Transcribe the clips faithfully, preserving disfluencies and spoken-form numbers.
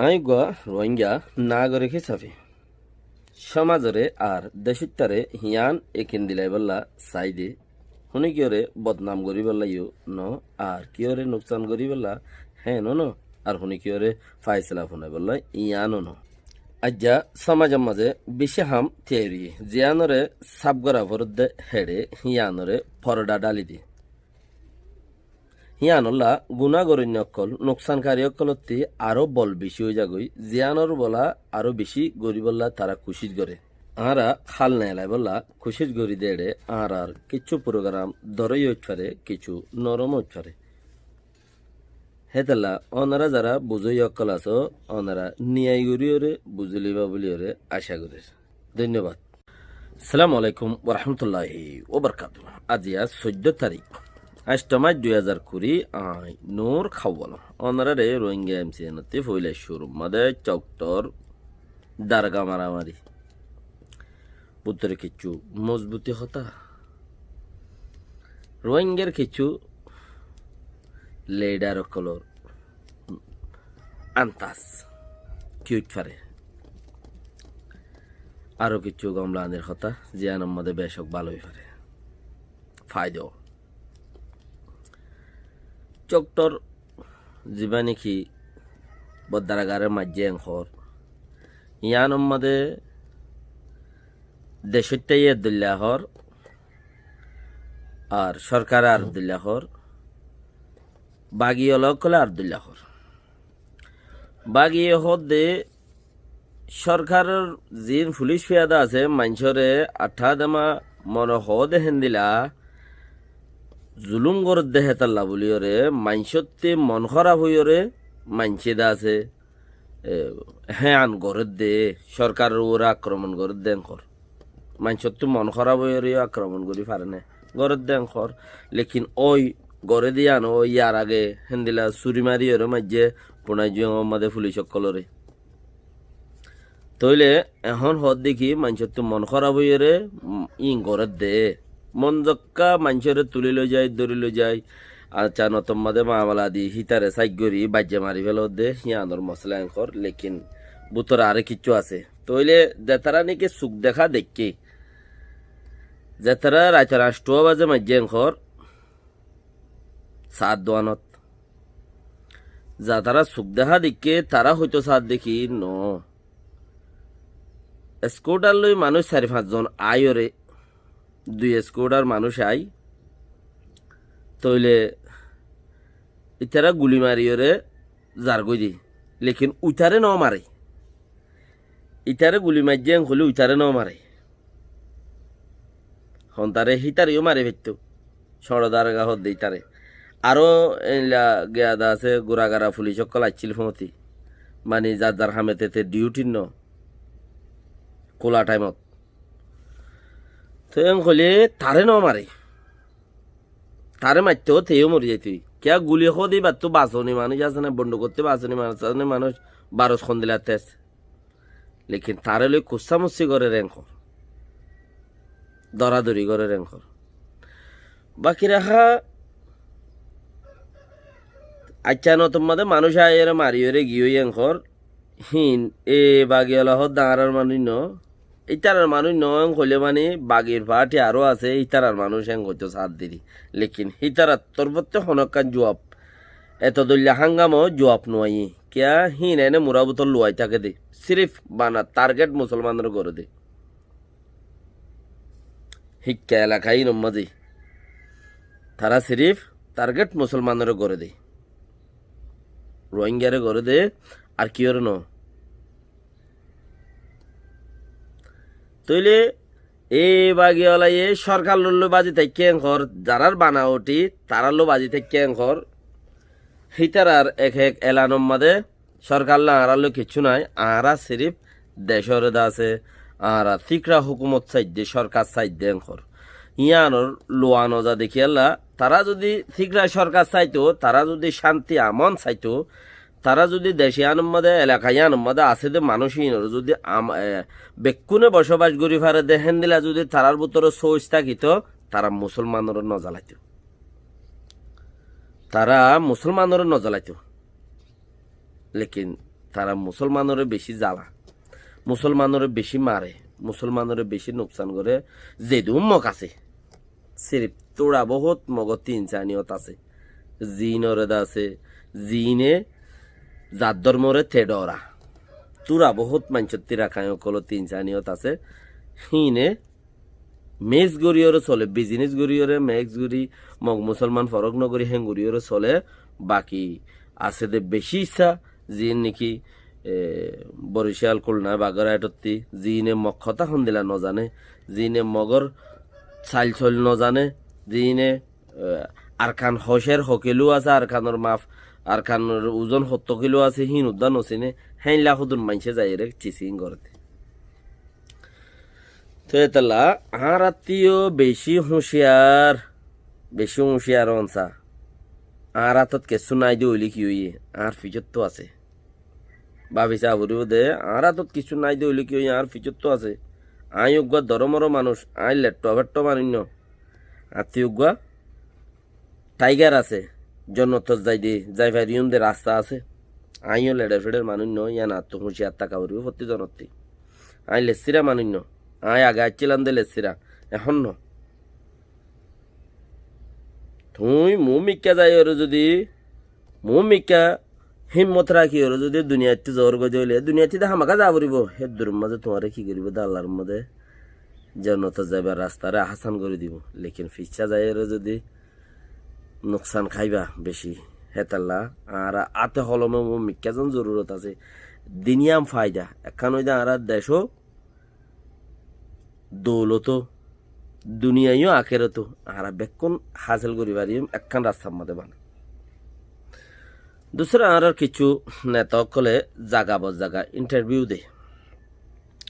Aññí uggwá Ruáingga nagorik hísafe cómazoré ar decóittare yián ekin dilaibólla saáide, honikiyóre bodnam goríbolla yó no, ar kiyóre nuksan goríbolla héno no, ar honikiyóre faisela funaibólla yiáno no. Aijja cómazor mazé bicí ham tiyari, ziyánoré sáf gora foredde héçe yiánoré fordá dháli de. Yíanolla guná goróinna ókkol, nuksankari ókkolótti aró bol bicí ói zagói, ziyánor bola aró bicí goríbolla tará kucíc goré. Añára hál neelaibólla kucíc gorí de éçe, añárar kissú purogaram dóro yó óit fare, kissú norom óit fare. Hétolla ónora zará buzói ókkol asó, ónora niyai goríyoré buzíliba bóliyoré acá gorír. Dóinyobad. Assalamu alaikum warahmatulláhi wabarakátuhu. Aziya soiddó tarík, añctó mac dui házar kuri, aññí Nur Hawal. Ónoráre Rohingya M C N ottí foila cúrur mazé coktor, darga maramari, bútore kissú mozbuti hotá, Rohingyar kissú lidar ókkolór antas ki óit fare, aró kissú gom laganir hotá, ziyánor mazé becók bála ói fare, faida ó. Coktor zibá néki boddaragare maijjé enkor, yíanor mazé decóittaye eddoilla hoór, ar sórkare ar eddoilla hoór, bagi ola ókkolé ar eddoilla hoór. Bagiye hoódde sórkaror ziín fulíc fiyada asé, maincóre athá dema mone hoóde héndila zulúm gorédde hétalla bóliyoré, maincótti mon hóraf óiyoré, maincé de asé, e, héan gorédde, sórkaror uore akromon gorédde enkor. Maincóttu mon hóraf óiyoré yó akromon gorí fare né, gorédde enkor. Lekin ói gorédde yían ói, yar age héndila súri mariyoré maijjé Puñaijjuwangor mazé fulíc ókkolóre. Tóile ehón hoódde ki, maincóttu mon hóraf óiyoré, mm, íin gorédde. Mon zokká maincóre tulí loi zai, dóri loi zai, añcá notor mazé mamala di, hítare sáik gorí, baijja mari félodde, yíanor mosala enkor, lekin bútore aró kissú asé. Tóile zetará néki suk deká deikké, zetará raitor añctúa bazé maijjé enkor, saat duanot. Zetará suk deká deikké, tará hoitó saádde ki, no. Eskudar loi manúic sair fañszon aiyoré, dui eskudar manúic ai, tóile itará guli mariyoré zargói de. Lekin uitaré no mare. Itaré guli maijjé enkoli uitaré no mare. Hontare hítare yó mari faittó. Cóñço darga hoódde ítare. Aró eilla giyada asé, guragara fulíc ókkol aiccíl foóñti. Mani zar zar hame tete diuthir no. Kula thaimot. Toi enkoli taré no mare. Taré maittóu teyó mori zaitoi. Kiyá guli hoóde íbattú basoni manúic asé né, bondukottú basoni manúic asé né, manúic baros hondila tes. Lekin taré loi kussá mussí gorér enkor. Doradori gorér enkor. Baki raká aiccá notor mazé manúic aiyóre mariyoré giyói enkor. Híin, e bagi ola hoódde añárar manúic no. Ítarar manúic no en hoilé mani bagir faáthi aró asé, ítarar manúic en hoitó saádde. Lekin hítarar torfóttu honókkan juab, eto doilla hángamo juab no aiyé. Kiyá híin ene murá bútol luwai táke de. Sirif bana target musolmanoré goré de. Híkka elaka híinor mazé. Tará sirif target musolmanoré goré de. Rohingyaré goré de, ar kiyóre no. Tóile e bagi olaye sórkar loi bazi táikke enkor, zarár bana uthi, tarár loi bazi táikke enkor. Hítarar ek ek elanor mazé sórkar loi añárar loi kessú nái, añára sirif decóre de asé, añára tíkra hókumot saidde, sórkar saidde enkor. Yíanor luwa no za dekíyalla, tará zudi tíkra sórkar saitó, tará zudi cánti amon saitó, tará zudi dec yíanor mazé, elaka yíanor mazé asé de manúic híinor zudi am-, e, bekkúne bocóbac gorí fare de, héndila zudi tarár bútore sóoc tákito, tará musolmanoré no zalaitó. Tará musolmanoré no zalaitó. Lekin Tará musolmanoré bicí zala, musolmanoré bicí mare, musolmanoré bicí nuksan goré, zedún mog asé. Sirif tura bohút mogor tin saniyot asé. Ziínoré de asé, ziíne zar dórmoré te dhora. Tura bohút maincótti Rakaiñ ókkolor tin saniyot asé. Híine mix goríyoré sole, bizinis goríyoré mix gorí, mog musolman forók nogorí héen goríyoré sole, baki asé de bicí issá, ziín niki, e, Boricál, Kulna, Bagoraitótti, ziíne mog hotá hondila nozané, ziíne mogor sail soil nozané, ziíne, e, Arkan hocér hokilú asé, Arkanor maf, Arkanor uzon hottó kilú asé, híin uddá nosiné, héinla hodún maincé zaiyóre tisín goré de. Tói étella añárattú yó bicí húciyar, bicí húciyar óon sa. Añár átot kessú nái de óile ki óiye, añár ficóttu asé. Báfi saá foribó de, añár átot kessú nái de óile ki óiye, añár ficóttu asé. Aññí uggúa doromoro manúic, aññí lettúa fettúa manúic no. Añáttu uggúa tháigar asé, jonnotot zai de, zai fariyum de rasta asé. Aññí yó leçer feçer manúic no, yían añáttu húciyar táka foribó fottí zonottí. Aññí lessíra manúic no, aññí age aiccílam de lessíra, ehón no. Tuñí muúmikká zaiyóre zudi, muúmikká hímmot rakíyoré zudi duniyaittú zoór goi de óile, duniyaittú de hámaká zaa foribó. Héddur mazé tuáñre ki goríbo de, Allar mazé jonnotot zaibar rastaré ahásán gorí dibó. Lekin fissá zaiyóre zudi nuksan háiba bicí. Hétalla añára áte holome muúmikká zon zorurot asé. Din yían faida. Ekkán óilde añára decó douloto, duniyai yó akéroto añára bekkún hásil gorí fariyum ekkán rastar mazé bana. Dusra añárar kissú neta ókkole zaga bor zaga intarviu de.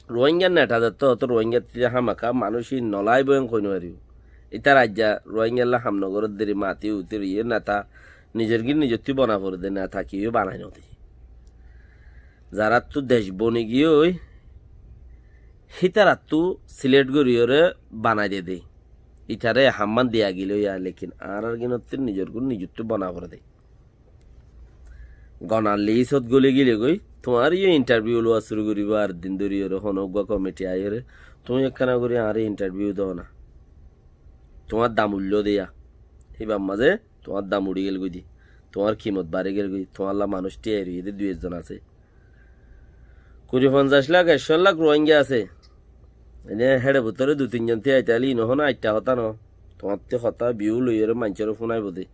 Ruáingar neta zettó ótto Ruáingattú hámaká manúic íin nolaibó en hoi nofaribó. Ítar aijja Ruáingalla ham nogorór deri mati uti roiyé neta nizor gín nizottú bana foré de, neta kiyó banai node. Zaráttu dec boni giyói hítarattú silect goríyoré banai de de. Itaré hammán diya gilóiya, lekin añárar gínottú nizor gún nizottú bana foré de. Gonar lisót goli gile goi, tuáñr yó intarviu luwa cúru goríbo ar din dóriyoré honó uggúa komiti aiyóre, tuñí ekkána gorí añáre intarviu dóna. Tuáñr dam uilló de yá. Híbar mazé tuáñr dam uçí gel goi de, tuáñr kimot bari gel goi, tuáñlla manúic thíyai roiyé de dui ekzon asé. Kuri fonzaic lak, ekcó lak Ruáinga asé. Ene héçe bútore dui tin zon thíyaita óile ino hono aitta hotá no. Tuáñttú hotá biu loiyóre maincóre fúnaibo de.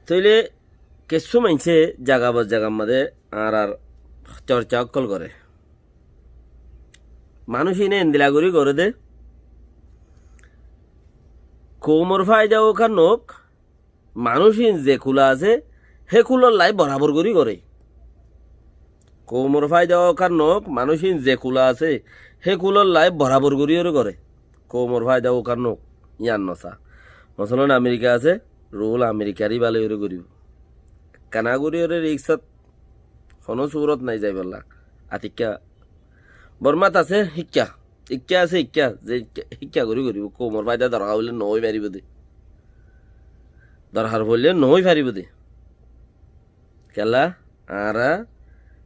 Tóile kessú maincé zaga bor zagar mazé añárar corca ókkol goré. Manúic ine endila gorí goré de. Koumor faida ók ar noók, manúic ín ze kula asé, hé kulor lai borabor gorí goré. Koumor faida ók ar noók, manúic ín ze kula asé, hé kulor lai borabor goríyoré goré. Koumor faida ók ar noók, yían nosá. Mosolon, Amerika asé, rul Amerikar íba loiyóre goríbo. Ekkána goríyoré riksot honó surot nái zaibólla. Atikká Bormat asé híkka, ikká asé ikká, ze híkka, híkka gorí goríbo, koumor faida dorhar óile noói faribó de. Dorhar foille noói faribó de. Kiyólla, añára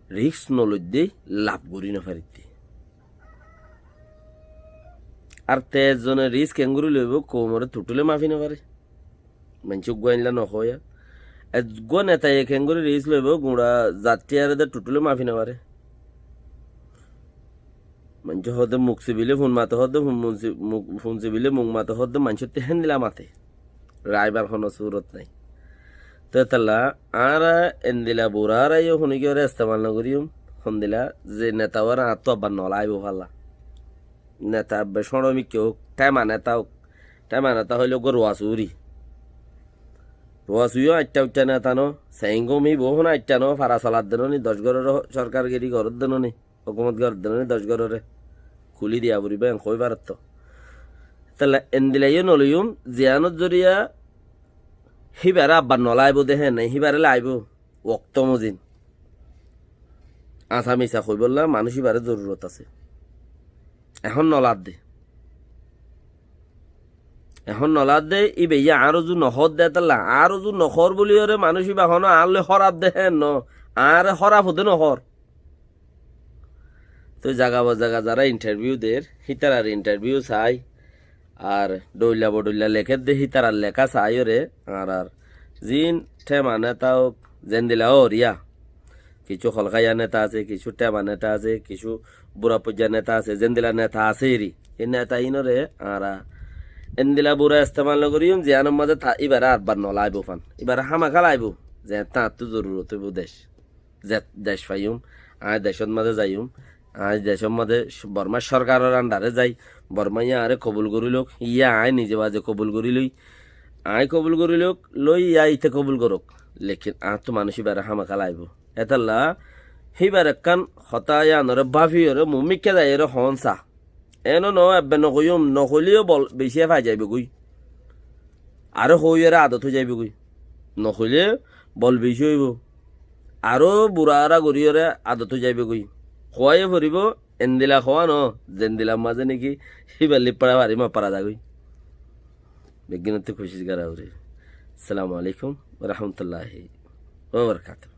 risk noloidde laf gorí nofaridde. Ar te ezzone risk engorí loibó, koumoré tuthule mafi nofare. Maincé uggúa éilla nohoóya. Eggúa netaye keéngorí risk loibó, guñça zattiyaré de tuthule mafi nofaré. Maincé hoódde muk sibilé fun mate hoódde, fun, mun si-, muk, fun sibilé muk mate hoódde, maincótte héndila mate. Raibar hono surot nái. Tói étalla añára endila burá añára yó hunikiyóre estemal nogoríyum, hondila ze neta uwar añáttu abbar nolaibó falla. Neta abbe cóñço mikká ók, théma neta ók, théma neta hoilé uggúa ruwa suúri. Ruwa suúri yó añitta uitta neta no, seingóm híba ó hono añitta no, fara solar de no ni, doc góroré sorkargiri goródde no ni, hókumotgari goródde no ni, doc góroré kulí diya foribó, en hoói farottó. Tóile endila yó noloiyúm, ziyánor zoriya híbaré abbar nolaibó de héen nái, híbaré laibó. Wokto mozin. Asá misá hoibólla manúic íbaré zorurot asé. Ehón noladde. Ehón noladde, íbayé añár uzu nohoódde étalla. Añár uzu nohoór bóliyoré manúic íba honó añár loi hóraf de héen no. Añáre hóraf de nohór. Toi zaga ba zaga zará intarviu der, hítarar intarviu sai, ar dhoilla bodhoilla lekédde hítarar leká saiyóre, añárar ziín thema neta ók, zendila óriya. Kissú holkaiya neta asé, kissú thema neta asé, kissú bura foijja neta asé, zendila neta asé eri. E neta inóre añára endila bura estemal nogoríyum, ziyánor mazé ta-, íbaré arbar nolaibóu fan. Íbaré hámaká laibóu, ze tañáttu zorurot óibou dec. Ze-, dec faiyum, aññí decót mazé zaiyum, aññí decót mazé Bormá sorkaror andare zai, Bormáye añáre kobul gorí louk, yían aññí nize baze kobul gorí loi, aññí kobul gorí louk, loi yían íte kobul gorouk, lekin añáttu manúic íbaré hámaká laibóu. Étalla híbar ekkán hotá yíanoré báfiyoré mumikká zaiyóre hoón sa. Éno noó, ebbe nohoiyúm, nohoilé yó bol bicí fai zaibói goi. Aró hoóiyoré adot ói zaibói goi. Nohoilé bol bicí óibou. Aró bura ara goríyoré adot ói zaibói goi. Hoóiye foribóu, endila hoóa noó, zendilar mazé néki híbar lifára fari mafara zagói. Beggúnottú kucíc gorá foribóu. Assalamu alaikum wa rahmatullahi wa barakatuhu.